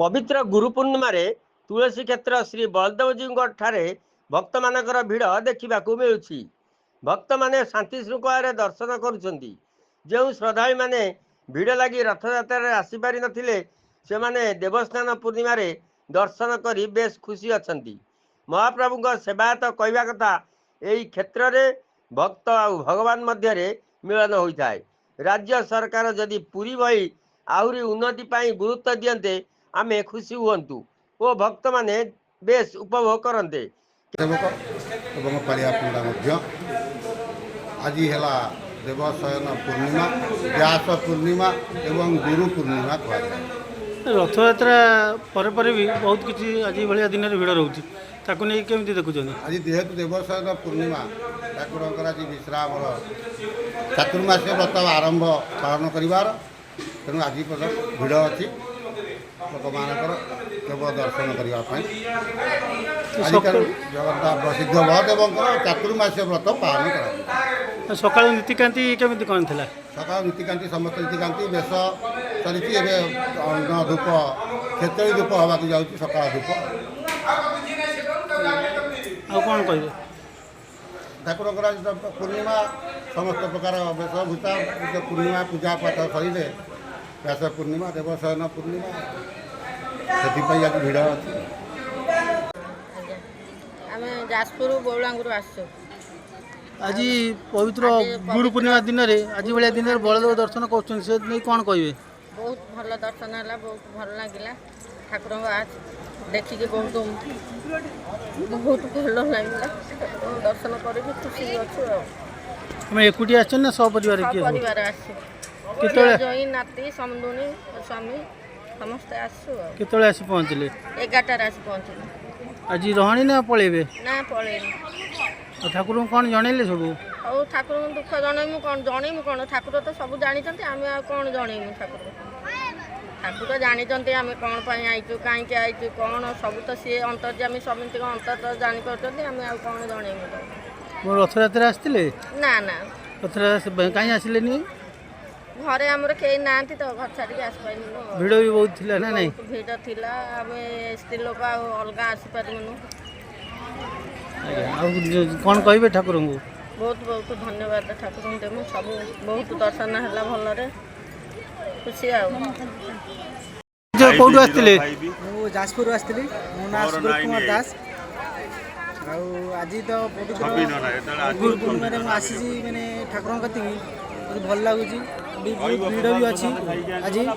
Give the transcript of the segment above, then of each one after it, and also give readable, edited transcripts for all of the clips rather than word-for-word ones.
ପବିତ୍ର ଗୁରୁ ପୂର୍ଣ୍ଣିମାରେ ତୁଳସୀ କ୍ଷେତ୍ର ଶ୍ରୀ ବଳଦେବଜୀଉଙ୍କ ଠାରେ ଭକ୍ତମାନଙ୍କର ଭିଡ଼ ଦେଖିବାକୁ ମିଳୁଛି। ଭକ୍ତମାନେ ଶାନ୍ତି ଶୃଙ୍ଖଳାରେ ଦର୍ଶନ କରୁଛନ୍ତି। ଯେଉଁ ଶ୍ରଦ୍ଧାଳୁମାନେ ଭିଡ଼ ଲାଗି ରଥଯାତ୍ରାରେ ଆସିପାରି ନଥିଲେ, ସେମାନେ ଦେବସ୍ନାନ ପୂର୍ଣ୍ଣିମାରେ ଦର୍ଶନ କରି ବେଶ୍ ଖୁସି ଅଛନ୍ତି। ମହାପ୍ରଭୁଙ୍କ ସେବାୟତ କହିବା କଥା, ଏହି କ୍ଷେତ୍ରରେ ଭକ୍ତ ଆଉ ଭଗବାନ ମଧ୍ୟରେ ମିଳନ ହୋଇଥାଏ। ରାଜ୍ୟ ସରକାର ଯଦି ପୁରୀ ଭଳି ଆହୁରି ଉନ୍ନତି ପାଇଁ ଗୁରୁତ୍ୱ ଦିଅନ୍ତେ, ଆମେ ଖୁସି ହୁଅନ୍ତୁ ଓ ଭକ୍ତମାନେ ବେଶ୍ ଉପଭୋଗ କରନ୍ତେ। ସେବକ ଏବଂ ପାଳିଆ ପଣ୍ଡା ମଧ୍ୟ। ଆଜି ହେଲା ଦେବଶୟନ ପୂର୍ଣ୍ଣିମା, ବ୍ୟାସ ପୂର୍ଣ୍ଣିମା ଏବଂ ଗୁରୁ ପୂର୍ଣ୍ଣିମା କୁହାଯାଏ। ରଥଯାତ୍ରା ପରେ ପରେ ବି ବହୁତ କିଛି ଆଜି ଭଳିଆ ଦିନରେ ଭିଡ଼ ରହୁଛି, ତାକୁ ନେଇ କେମିତି ଦେଖୁଛନ୍ତି? ଆଜି ଯେହେତୁ ଦେବଶୟନ ପୂର୍ଣ୍ଣିମା, ଠାକୁରଙ୍କର ଆଜି ବିଶ୍ରାମର ଚାତୁର୍ମାସ୍ୟ ବ୍ରତ ଆରମ୍ଭ ପାଳନ କରିବାର, ତେଣୁ ଆଜି ପର୍ଯ୍ୟନ୍ତ ଭିଡ଼ ଅଛି ଲୋକମାନଙ୍କର କେବଳ ଦର୍ଶନ କରିବା ପାଇଁ। ଆଜିକାଲି ଜଗନ୍ନାଥ ପ୍ରସିଦ୍ଧ ବଳଦେବଙ୍କର ଚାତୁର୍ମାସ୍ୟ ବ୍ରତ ପାଳନ କରାଯାଏ। ସକାଳୁ ନୀତିକାନ୍ତି କେମିତି କ'ଣ ଥିଲା? ସକାଳ ନୀତିକାନ୍ତି, ସମସ୍ତ ନୀତିକାନ୍ତି ବେଶ ସରିଛି। ଏବେ ଅନ୍ନ ଧୂପ, ଖେଚଡ଼ି ଧୂପ ହେବାକୁ ଯାଉଛି, ସକାଳ ଧୂପ। ଆଉ କ'ଣ କହିବେ? ଠାକୁରଙ୍କର ଆଜି ତ ପୂର୍ଣ୍ଣିମା, ସମସ୍ତ ପ୍ରକାର ବେଶଭୂଷା, ପୂର୍ଣ୍ଣିମା ପୂଜା ପାଠ ସରିଲେ ବ୍ୟାସ ପୂର୍ଣ୍ଣିମା, ଦେବଶୟନ ପୂର୍ଣ୍ଣିମା, ସେଥିପାଇଁ ଆଜି ଭିଡ଼ ଅଛି। ଆଜ୍ଞା, ଆମେ ଯାଜପୁର ବଉଳାଙ୍ଗରୁ ଆସିଛୁ। ଆଜି ପବିତ୍ର ଆଜି ଗୁରୁ ପବିତ୍ର ପୂର୍ଣ୍ଣିମା ଦିନରେ, ଆଜି ଭଳିଆ ଦିନରେ ବଳଦେବ ଦର୍ଶନ କରୁଛନ୍ତି, ସେ ନେଇ କ'ଣ କହିବେ? ବହୁତ ଭଲ ଦର୍ଶନ ହେଲା, ବହୁତ ଭଲ ଲାଗିଲା। ଠାକୁରଙ୍କ ଦେଖିକି ବହୁତ ବହୁତ ଭଲ ଲାଗିଲା। ଠାକୁରଙ୍କ ଦର୍ଶନ କରିକି ଖୁସି ଅଛୁ ଆଉ। ଆମେ ଏକୁଟିଆ ଆସିଛନ୍ତି ନା ସପରିବାର କିଏ ସବୁ? ପରିବାର ଆସିଛୁ। କେତେବେଳେ? ଜୋଇଁ, ନାତି, ସମୁଦୁଣୀ, ସ୍ୱାମୀ ସମସ୍ତେ ଆସିଛୁ ଆଉ। କେତେବେଳେ ଆସି ପହଞ୍ଚିଲେ? 11ଟାରେ ଆସି ପହଞ୍ଚିଲୁ। ଆଜି ରହଣି ନା ପଳେଇବେ? ନା, ପଳେଇଲୁ। ଆଉ ଠାକୁରଙ୍କୁ କ'ଣ ଜଣେଇଲେ ସବୁ? ଆଉ ଠାକୁରଙ୍କୁ ଦୁଃଖ ଜଣେଇମୁ କ'ଣ? ଜଣେଇମୁ କ'ଣ? ଠାକୁର ତ ସବୁ ଜାଣିଛନ୍ତି। ଆମେ ଆଉ କ'ଣ ଜଣେଇମୁ ଠାକୁର? ଠାକୁର ଜାଣିଛନ୍ତି ଆମେ କ'ଣ ପାଇଁ ଆଇଛୁ, କାହିଁକି ଆଇଛୁ, କ'ଣ ସବୁ ତ ସିଏ ଅନ୍ତର୍ଯ୍ୟାମୀ, ସମିତିଙ୍କ ଅନ୍ତର ତ ଜାଣିପାରୁଛନ୍ତି। ଆମେ ଆଉ କ'ଣ ଜଣେଇମୁ ତାକୁ? ମୋ ରଥଯାତ୍ରା ଆସିଥିଲେ? ନା ନା। ରଥଯାତ୍ରା କାହିଁ ଆସିଲେନି? ଘରେ ଆମର କେହି ନାହାନ୍ତି ତ, ଘର ଛାଡ଼ିକି ଆସିପାରିଲୁନୁ ଆଉ। ଭିଡ଼ ବି ବହୁତ ଥିଲା ନା ନାଇଁ? ବହୁତ ଭିଡ଼ ଥିଲା। ଆମେ ସ୍ତ୍ରୀ ଲୋକ, ଆଉ ଅଲଗା ଆସିପାରିବୁନୁ। ଆଜ୍ଞା, ଆଉ କ'ଣ କହିବେ ଠାକୁରଙ୍କୁ? ବହୁତ ବହୁତ ଧନ୍ୟବାଦ ଠାକୁରଙ୍କୁ ଦେମୁ। ସବୁ ବହୁତ ଦର୍ଶନ ହେଲା ଭଲରେ, ଖୁସି ଆଉ। କେଉଁଠୁ ଆସିଥିଲେ? ମୁଁ ଯାଜପୁରରୁ ଆସିଥିଲି। ମୋ ନାଁ ସୁବ୍ରତ କୁମାର ଦାସ। ଆଉ ଆଜି ତ ପବିତ୍ର ଗୁରୁ ପୂର୍ଣ୍ଣିମାରେ ମୁଁ ଆସିଛି, ମାନେ ଠାକୁରଙ୍କ କତିକି ବହୁତ ଭଲ ଲାଗୁଛି ବି, ବହୁତ ଭିଡ଼ ବି ଅଛି ଆଜି। ଆଉ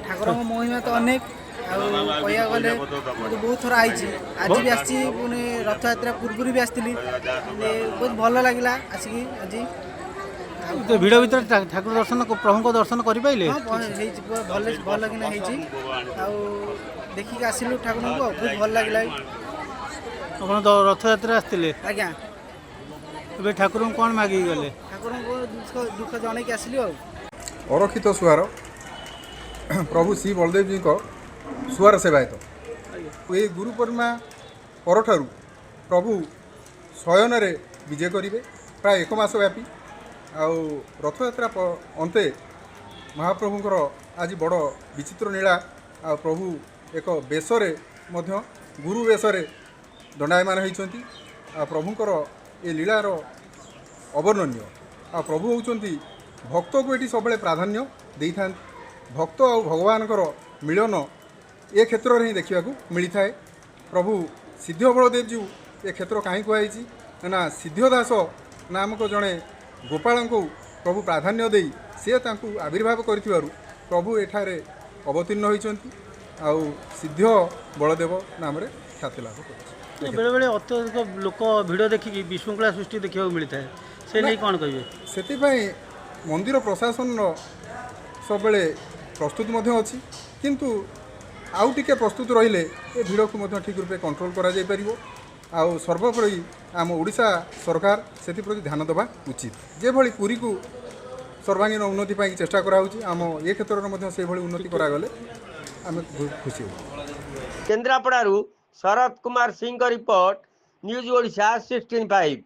ଠାକୁରଙ୍କ ମହିମା ତ ଅନେକ। ଆଉ କହିବାକୁ ଗଲେ ମୁଁ ତ ବହୁତ ଥର ଆଇଛି, ଆଜି ବି ଆସିଛି, ପୁଣି ରଥଯାତ୍ରା ପୂର୍ବରୁ ବି ଆସିଥିଲି। ମାନେ ବହୁତ ଭଲ ଲାଗିଲା ଆସିକି ଆଜି। ଏତେ ଭିଡ଼ ଭିତରେ ଠାକୁର ଦର୍ଶନ, ପ୍ରଭୁଙ୍କ ଦର୍ଶନ କରିପାରିଲେ? ହଁ, ହେଇଛି ପୁରା ଭଲ, ଭଲ କିନା ହେଇଛି। ଆଉ ଦେଖିକି ଆସିଲୁ ଠାକୁରଙ୍କୁ, ଆଉ ବହୁତ ଭଲ ଲାଗିଲା ବି। ଆପଣ ତ ରଥଯାତ୍ରା ଆସିଥିଲେ? ଆଜ୍ଞା। ଏବେ ଠାକୁରଙ୍କୁ କ'ଣ ମାଗିକି ଗଲେ? ଠାକୁରଙ୍କୁ ଦୁଃଖ ଜଣେଇକି ଆସିଲୁ ଆଉ। ଅରକ୍ଷିତ ସୁଆର, ପ୍ରଭୁ ଶ୍ରୀ ବଳଦେବଜୀଙ୍କ ସୁଆର ସେବାୟତ। ଏହି ଗୁରୁ ପୂର୍ଣ୍ଣିମା ପରଠାରୁ ପ୍ରଭୁ ଶୟନରେ ବିଜେ କରିବେ ପ୍ରାୟ ଏକ ମାସ ବ୍ୟାପୀ। ଆଉ ରଥଯାତ୍ରା ଅନ୍ତେ ମହାପ୍ରଭୁଙ୍କର ଆଜି ବଡ଼ ବିଚିତ୍ର ଲୀଳା। ଆଉ ପ୍ରଭୁ ଏକ ବେଶରେ ମଧ୍ୟ, ଗୁରୁ ବେଶରେ ଦଣ୍ଡାୟମାନ ହୋଇଛନ୍ତି। ଆଉ ପ୍ରଭୁଙ୍କର ଏ ଲୀଳାର ଅବର୍ଣ୍ଣନୀୟ। ଆଉ ପ୍ରଭୁ ହେଉଛନ୍ତି ଭକ୍ତକୁ ଏଠି ସବୁବେଳେ ପ୍ରାଧାନ୍ୟ ଦେଇଥାନ୍ତି। ଭକ୍ତ ଆଉ ଭଗବାନଙ୍କର ମିଳନ ଏ କ୍ଷେତ୍ରରେ ହିଁ ଦେଖିବାକୁ ମିଳିଥାଏ। ପ୍ରଭୁ ସିଦ୍ଧ ବଳଦେବଜୀଉ ଏ କ୍ଷେତ୍ର କାହିଁ କୁହାଯାଇଛି ନା, ସିଦ୍ଧ ଦାସ ନାମକ ଜଣେ ଗୋପାଳଙ୍କୁ ପ୍ରଭୁ ପ୍ରାଧାନ୍ୟ ଦେଇ ସେ ତାଙ୍କୁ ଆବିର୍ଭାବ କରିଥିବାରୁ ପ୍ରଭୁ ଏଠାରେ ଅବତୀର୍ଣ୍ଣ ହୋଇଛନ୍ତି ଆଉ ସିଦ୍ଧ ବଳଦେବ ନାମରେ ଖ୍ୟାତି ଲାଭ କରିଛି। ବେଳେବେଳେ ଅତ୍ୟଧିକ ଲୋକ ଭିଡ଼ ଦେଖିକି ବିଶୃଙ୍ଖଳା ସୃଷ୍ଟି ଦେଖିବାକୁ ମିଳିଥାଏ, ସେ ନେଇ କ'ଣ କହିବେ? ସେଥିପାଇଁ ମନ୍ଦିର ପ୍ରଶାସନର ସବୁବେଳେ ପ୍ରସ୍ତୁତ ମଧ୍ୟ ଅଛି, କିନ୍ତୁ ଆଉ ଟିକେ ପ୍ରସ୍ତୁତ ରହିଲେ ଏ ଭିଡ଼କୁ ମଧ୍ୟ ଠିକ୍ ରୂପେ କଣ୍ଟ୍ରୋଲ କରାଯାଇପାରିବ। ଆଉ ସର୍ବୋପରି ଆମ ଓଡ଼ିଶା ସରକାର ସେଥିପ୍ରତି ଧ୍ୟାନ ଦେବା ଉଚିତ। ଯେଭଳି ପୁରୀକୁ ସର୍ବାଙ୍ଗୀନ ଉନ୍ନତି ପାଇଁ ଚେଷ୍ଟା କରାହେଉଛି, ଆମ ଏ କ୍ଷେତ୍ରରେ ମଧ୍ୟ ସେଇଭଳି ଉନ୍ନତି କରାଗଲେ ଆମେ ଖୁସି ହେବୁ। କେନ୍ଦ୍ରାପଡ଼ାରୁ ଶରତ କୁମାର ସିଂଙ୍କ ରିପୋର୍ଟ, ନ୍ୟୁଜ୍ ଓଡ଼ିଶା 16 5।